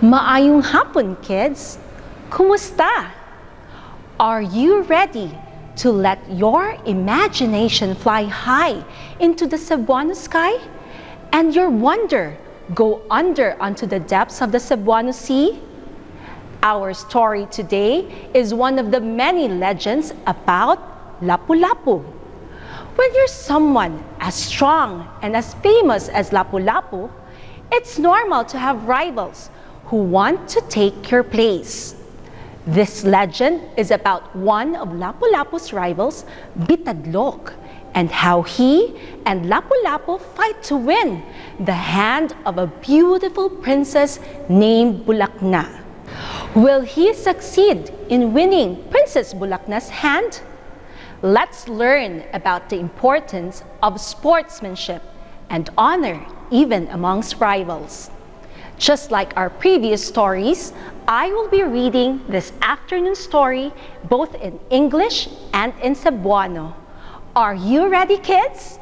Maayong hapon, kids! Kumusta? Are you ready to let your imagination fly high into the Cebuano sky and your wonder go under onto the depths of the Cebuano Sea? Our story today is one of the many legends about Lapu-Lapu. When you're someone as strong and as famous as Lapu-Lapu, it's normal to have rivals who want to take your place. This legend is about one of Lapu-Lapu's rivals, Bitadlok, and how he and Lapu-Lapu fight to win the hand of a beautiful princess named Bulakna. Will he succeed in winning Princess Bulakna's hand? Let's learn about the importance of sportsmanship and honor even amongst rivals. Just like our previous stories, I will be reading this afternoon story both in English and in Cebuano. Are you ready, kids?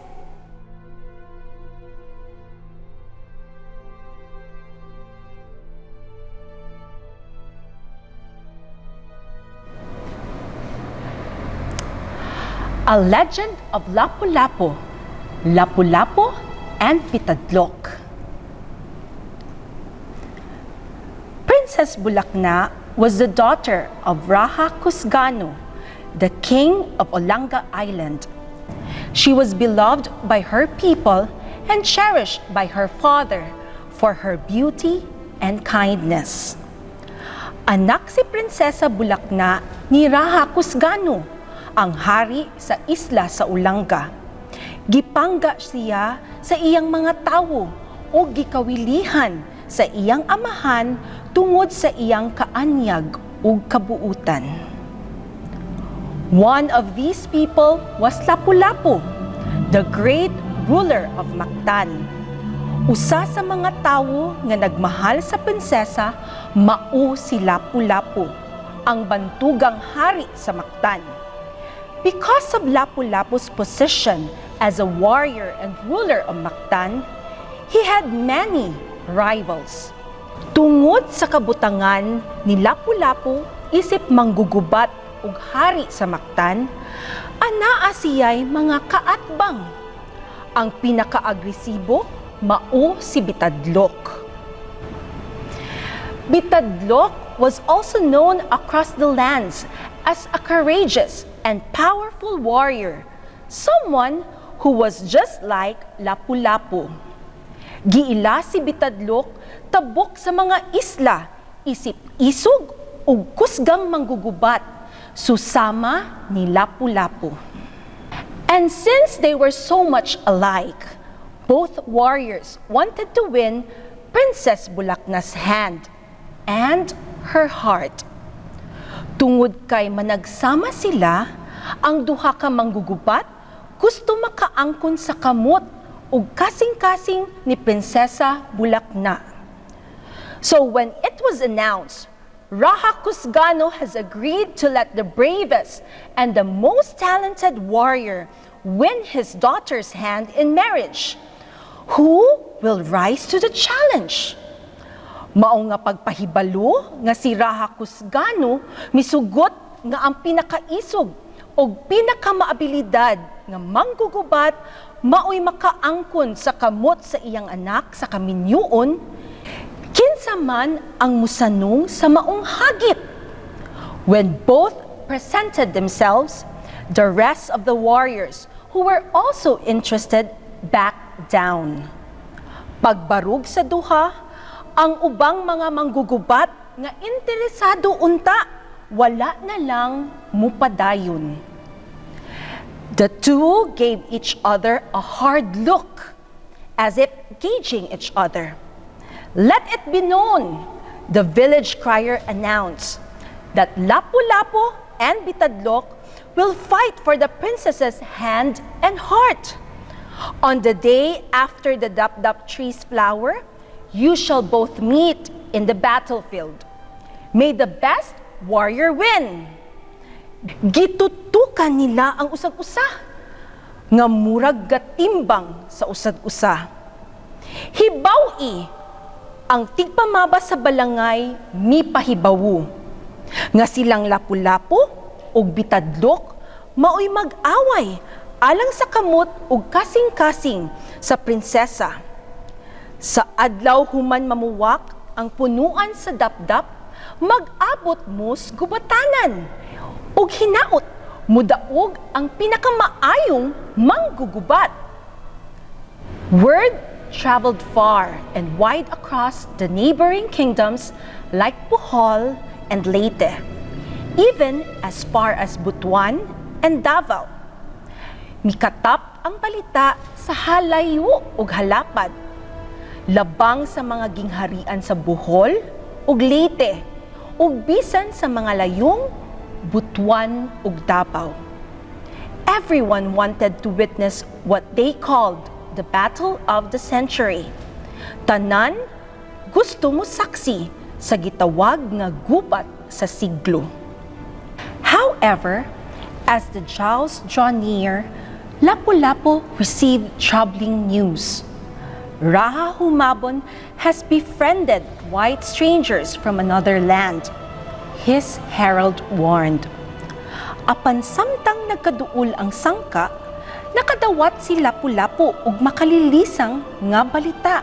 A Legend of Lapu-Lapu, Lapu-Lapu and Bitadlok. Princess Bulakna was the daughter of Raha Kusgano, the king of Olanga Island. She was beloved by her people and cherished by her father for her beauty and kindness. Anak si Prinsesa Bulakna ni Raha Kusgano, ang hari sa isla sa Olanga. Gipangga siya sa iyang mga tawo o gikawilihan sa iyang amahan tungod sa iyang kaanyag ug kabuutan. One of these people was Lapu-Lapu, the great ruler of Mactan. Usa sa mga tawo nga nagmahal sa prinsesa mao si Lapu-Lapu, ang bantugang hari sa Mactan. Because of Lapu-Lapu's position as a warrior and ruler of Mactan, he had many rivals. Tungod sa kabutangan ni Lapu-Lapu isip manggugubat ug hari sa Mactan, anaa siya'y mga kaatbang. Ang pinakaagresibo mao si Bitadlok. Bitadlok was also known across the lands as a courageous and powerful warrior, someone who was just like Lapu-Lapu. Giila si Bitadlok tabok sa mga isla, isip isog ug kusgang manggugubat, susama ni Lapu-Lapu. And since they were so much alike, both warriors wanted to win Princess Bulakna's hand and her heart. Tungod kay managsama sila, ang duha ka manggugubat gusto makaangkon sa kamot ug kasing-kasing ni Prinsesa Bulakna. So when it was announced, Raha Kusgano has agreed to let the bravest and the most talented warrior win his daughter's hand in marriage. Who will rise to the challenge? Mao nga pagpahibalo nga si Raha Kusgano misugot nga ang pinakaisog og pinakamaabilidad nga manggugubat maoy makaangkon sa kamot sa iyang anak sa kaminyuon, kinsa man ang musanong sa maong hagit. When both presented themselves, the rest of the warriors who were also interested backed down. Pagbarug sa duha, ang ubang mga manggugubat nga interesado unta, wala na lang mupadayon. The two gave each other a hard look, as if gauging each other. "Let it be known," the village crier announced, "that Lapu-Lapu and Bitadlok will fight for the princess's hand and heart. On the day after the dap-dap tree's flower, you shall both meet in the battlefield. May the best warrior win." Gitutukan nila ang usag-usa, nga murag gatimbang sa usag-usa. "Hibaw-i," Ang tigpamaba sa balangay mipahibawo nga silang Lapu-Lapu ug Bitadlok maoy mag-away alang sa kamot ug kasing-kasing sa prinsesa. Sa adlaw human mamuwak ang punuan sa dapdap, mag-abot mos gubatanan. Ug hinaot mudaog ang pinakamaayong manggugubat. Word traveled far and wide across the neighboring kingdoms like Bohol and Leyte, even as far as Butuan and Davao. Mikatap ang balita sa halayo ug halapad, labang sa mga gingharian sa Bohol ug Leyte, ug bisan sa mga layong Butuan ug Davao. Everyone wanted to witness what they called the battle of the century. Tanan gusto mo saksi sa gitawag nga gubat sa siglo. However, as the joust draw near, Lapu-Lapu received troubling news. Raha Humabon has befriended white strangers from another land, his herald warned. Apan samtang nagkaduol ang sangka, nakadawat si Lapu-Lapu og makalilisang nga balita.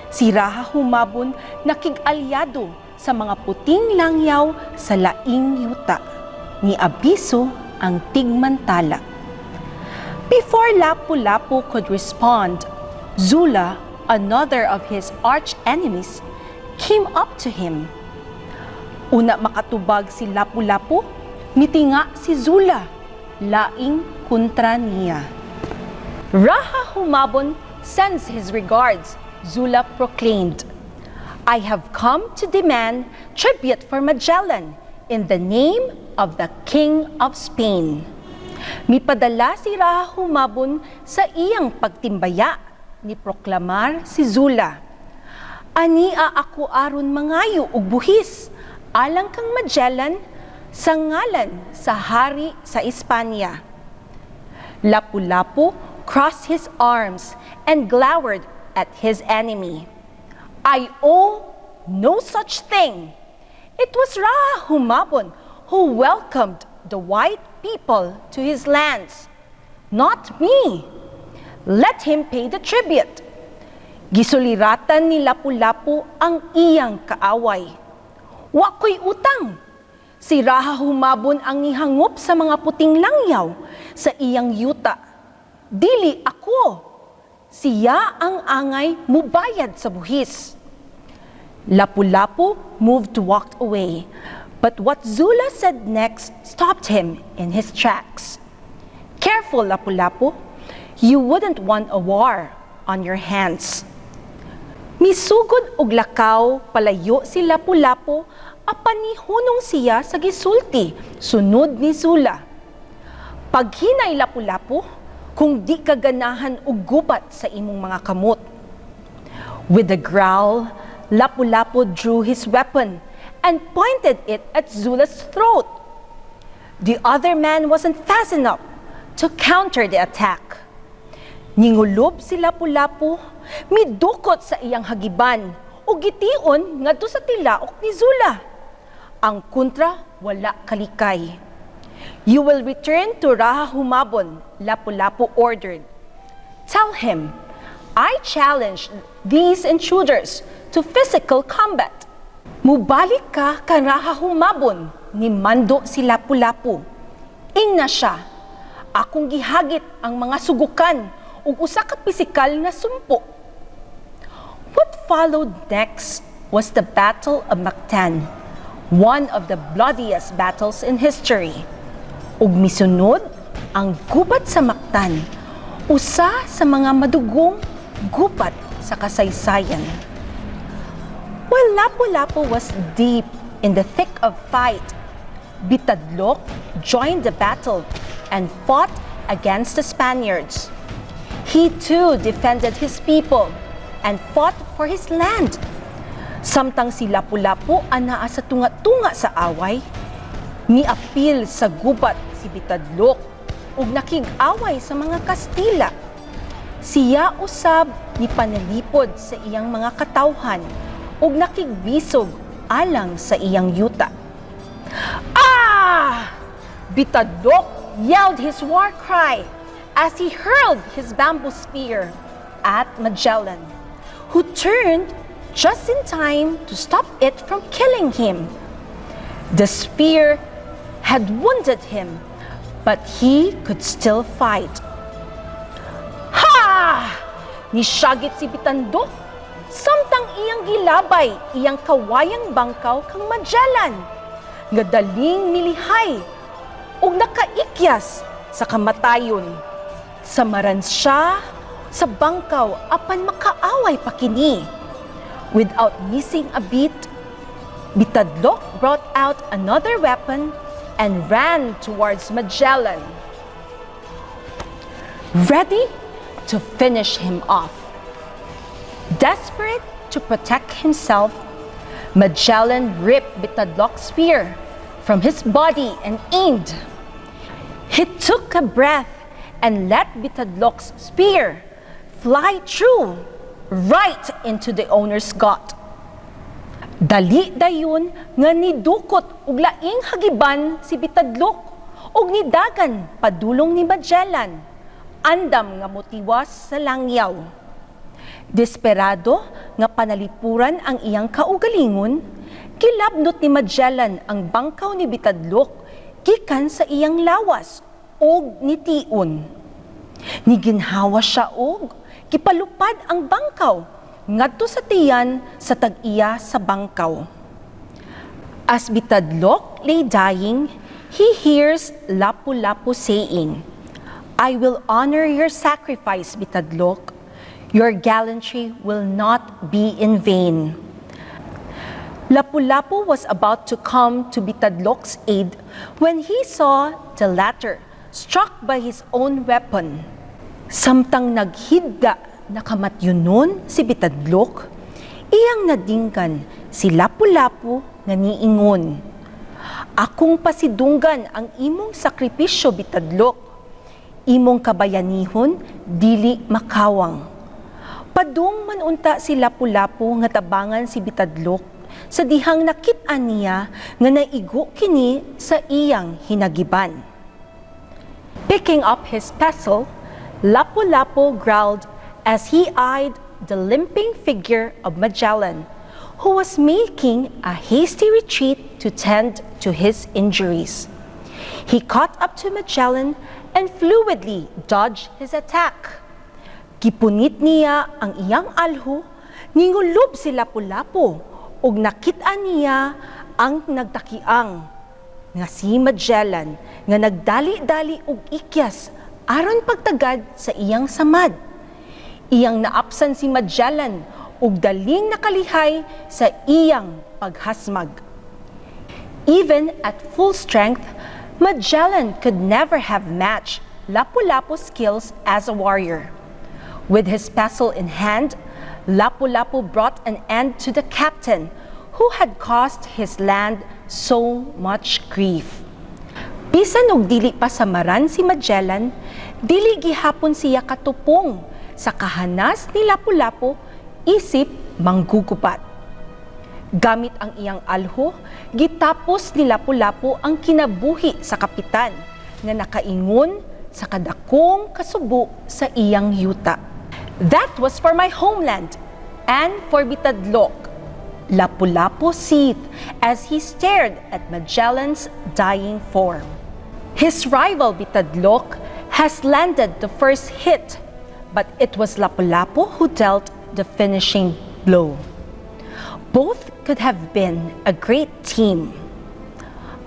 Si Raha Humabon nakig-alyado sa mga puting langyaw sa laing yuta. Ni abiso ang tigmantala. Before Lapu-Lapu could respond, Zula, another of his arch enemies, came up to him. Una makatubag si Lapu-Lapu, mitinga si Zula, laing kontra niya. "Raha Humabon sends his regards," Zula proclaimed. "I have come to demand tribute for Magellan in the name of the King of Spain." "Mipadala si Raha Humabon sa iyang pagtimbaya," ni proklamar si Zula. "Ania ako aron mangayo og buhis alang kang Magellan sa ngalan sa hari sa Espanya." Lapu-Lapu crossed his arms and glowered at his enemy. "I owe no such thing. It was Raha Humabon who welcomed the white people to his lands, not me. Let him pay the tribute." Gisuliratan ni Lapu-Lapu ang iyang kaaway. "Wa ko'y utang. Si Raha Humabon ang nihangop sa mga puting langyaw sa iyang yuta. Dili ako. Siya ang angay mubayad sa buhis." Lapu-Lapu moved to walk away, but what Zula said next stopped him in his tracks. "Careful, Lapu-Lapu. You wouldn't want a war on your hands." Misugod og lakaw palayo si Lapu-Lapu, apan nihunong siya sa gisulti sunod ni Zula. "Paghinay, Lapu-Lapu, kung di ka ganahan og gubat sa imong mga kamot." With a growl, Lapu-Lapu drew his weapon and pointed it at Zula's throat. The other man wasn't fast enough to counter the attack. Ningulob si Lapu-Lapu, midukot sa iyang hagiban ug gition ngadto sa tilaok ni Zula. Ang kontra wala kalikay. "You will return to Raha Humabon," Lapu-Lapu ordered. "Tell him, I challenge these intruders to physical combat." "Mubalik ka kang Raha Humabon," ni mando si Lapu-Lapu. "Ingna siya, akong gihagit ang mga sugukan ug usa ka pisikal nga sumpo." What followed next was the Battle of Mactan, one of the bloodiest battles in history. Ug misunod ang gubat sa Mactan, usa sa mga madugong gubat sa kasaysayan. While Lapu-Lapu was deep in the thick of fight, Bitadlok joined the battle and fought against the Spaniards. He too defended his people and fought for his land. Samtang si Lapu-Lapu anaa sa tunga-tunga sa away, niapil sa gubat si Bitadlok ug nakig-away sa mga Kastila. Siya usab ni panalipod sa iyang mga katawhan ug nakigbisog alang sa iyang yuta. "Ah!" Bitadlok yelled his war cry as he hurled his bamboo spear at Magellan, who turned just in time to stop it from killing him. The spear had wounded him, but he could still fight. "Ha!" Nisyagit si Bitandok, samtang iyang gilabay iyang kawayang bangkaw kang Magellan, nga daling milihay ug nakaikyas sa kamatayon. Samaran siya sa bangkaw apan makaaway pa kini. Without missing a beat, Bitadlok brought out another weapon and ran towards Magellan, ready to finish him off. Desperate to protect himself, Magellan ripped Bitadlok's spear from his body and aimed. He took a breath and let Bitadlok's spear fly through right into the owner's gut. Dali dayon nga nidukot og laing hagiban si Bitadlok ug nidagan padulong ni Magellan, andam nga motiwas sa langyaw. Desperado nga panalipuran ang iyang kaugalingon, gilabnot ni Magellan ang bangkaw ni Bitadlok gikan sa iyang lawas ug nitiun. Niginhawa siya og gipalupad ang bangkaw ngadto sa tiyan sa tag-iya sa bangkaw. As Bitadlok lay dying, he hears Lapu-Lapu saying, "I will honor your sacrifice, Bitadlok. Your gallantry will not be in vain." Lapu-Lapu was about to come to Bitadlok's aid when he saw the latter struck by his own weapon. Samtang naghidda na kamatyonon si Bitadlok, iyang nadinggan si Lapu-Lapu nga niingon, "Akong pasidunggan ang imong sakripisyo, Bitadlok. Imong kabayanihon dili makawang." Padung man unta si Lapu-Lapu nga tabangan si Bitadlok sa dihang nakit-an niya nga naigo kini sa iyang hinagiban. Picking up his pestle, Lapu-Lapu growled as he eyed the limping figure of Magellan, who was making a hasty retreat to tend to his injuries. He caught up to Magellan and fluidly dodged his attack. Gipunit niya ang iyang alho, ningulob si Lapu-Lapu ug nakit-an niya ang nagtakiang nga si Magellan nga nagdali-dali og ikyas aron pagtagad sa iyang samad. Iyang naapsan si Magellan ug daling nakalihay sa iyang paghasmag. Even at full strength, Magellan could never have matched Lapu-Lapu's skills as a warrior. With his pestle in hand, Lapu-Lapu brought an end to the captain who had caused his land so much grief. Bisan og dili pa samaran si Magellan, dili gihapon siya katupong sa kahanas ni Lapu-Lapu isip manggugubat. Gamit ang iyang alho, gitapos ni Lapu-Lapu ang kinabuhi sa kapitan nga nakaingon sa kadakong kasubo sa iyang yuta. "That was for my homeland and for Bitadlok," Lapu-Lapu seethed as he stared at Magellan's dying form. His rival Bitadlok has landed the first hit, but it was Lapu-Lapu who dealt the finishing blow. Both could have been a great team.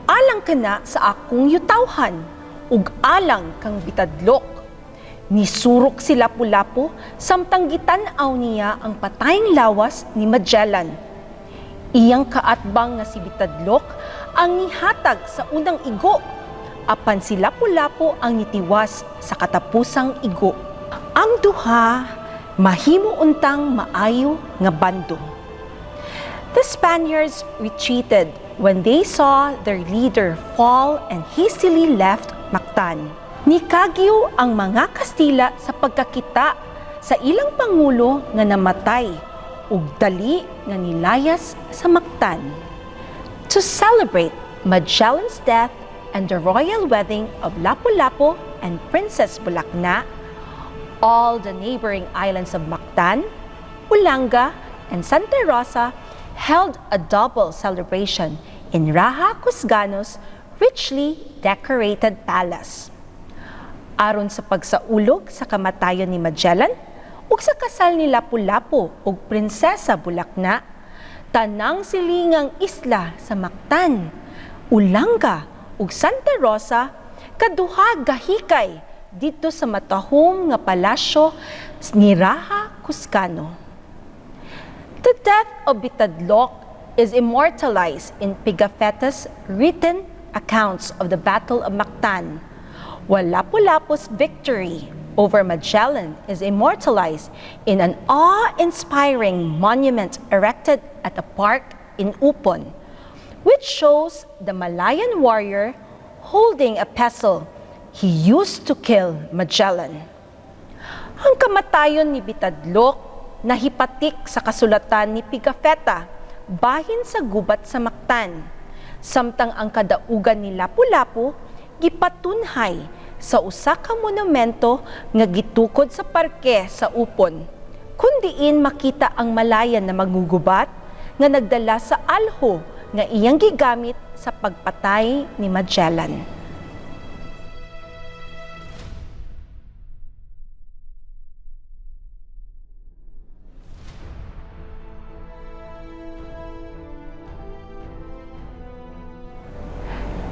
"Alang kana sa akong yutawhan ug alang kang Bitadlok." Nisurok si Lapu-Lapu samtang gitan-aw niya ang patayng lawas ni Magellan. Iyang kaatbang nga si Bitadlok ang nihatag sa unang igo, apan si Lapu-Lapu ang nitiwas sa katapusang igo. Ang duha mahimo untang maayo nga bando. The Spaniards retreated when they saw their leader fall and hastily left Mactan. Nikagyo ang mga Kastila sa pagkakita sa ilang pangulo nga namatay ug dali nga nilayas sa Mactan. To celebrate Magellan's death and the royal wedding of Lapu-Lapu and Princess Bulakna, all the neighboring islands of Mactan, Ulanga, and Santa Rosa held a double celebration in Raha Kusgano's richly decorated palace. Aron sa pagsaulog sa kamatayon ni Magellan ug sa kasal ni Lapu-Lapu ug Prinsesa Bulakna, tanang silingang isla sa Mactan, Ulanga ug Santa Rosa kaduha gahikay didto sa matahom nga palasyo ni Raha Kusgano. The death of Bitadlok is immortalized in Pigafetta's written accounts of the Battle of Mactan, while Lapu-Lapu's victory over Magellan is immortalized in an awe-inspiring monument erected at a park in Upon, which shows the Malayan warrior holding a pestle he used to kill Magellan. Ang kamatayon ni Bitadlok nahipatik sa kasulatan ni Pigafetta bahin sa gubat sa Mactan. Samtang ang kadaugan ni Lapu-Lapu gipatunhay sa usa ka monumento nga gitukod sa parke sa Upon, kun diin makita ang Malayan na mangugubat nga nagdala sa alho nga iyang gigamit sa pagpatay ni Magellan.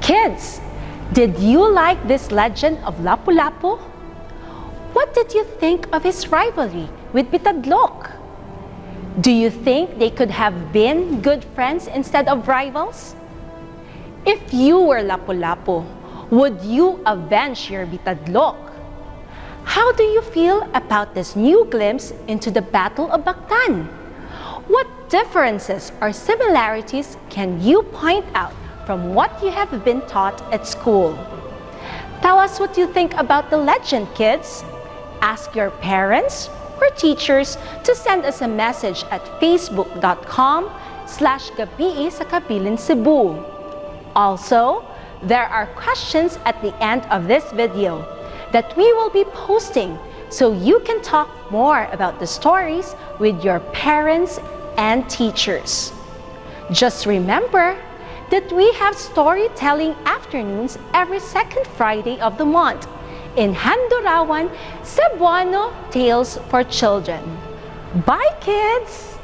Kids, did you like this legend of Lapu-Lapu? What did you think of his rivalry with Bitadlok? Do you think they could have been good friends instead of rivals? If you were Lapu-Lapu, would you avenge your Bitadlok? How do you feel about this new glimpse into the Battle of Mactan? What differences or similarities can you point out from what you have been taught at school? Tell us what you think about the legend, kids. Ask your parents or teachers to send us a message at facebook.com/Gabii sa Kabilin Cebu. Also, there are questions at the end of this video that we will be posting so you can talk more about the stories with your parents and teachers. Just remember that we have storytelling afternoons every second Friday of the month in Handurawan Cebuano Tales for Children. Bye, kids!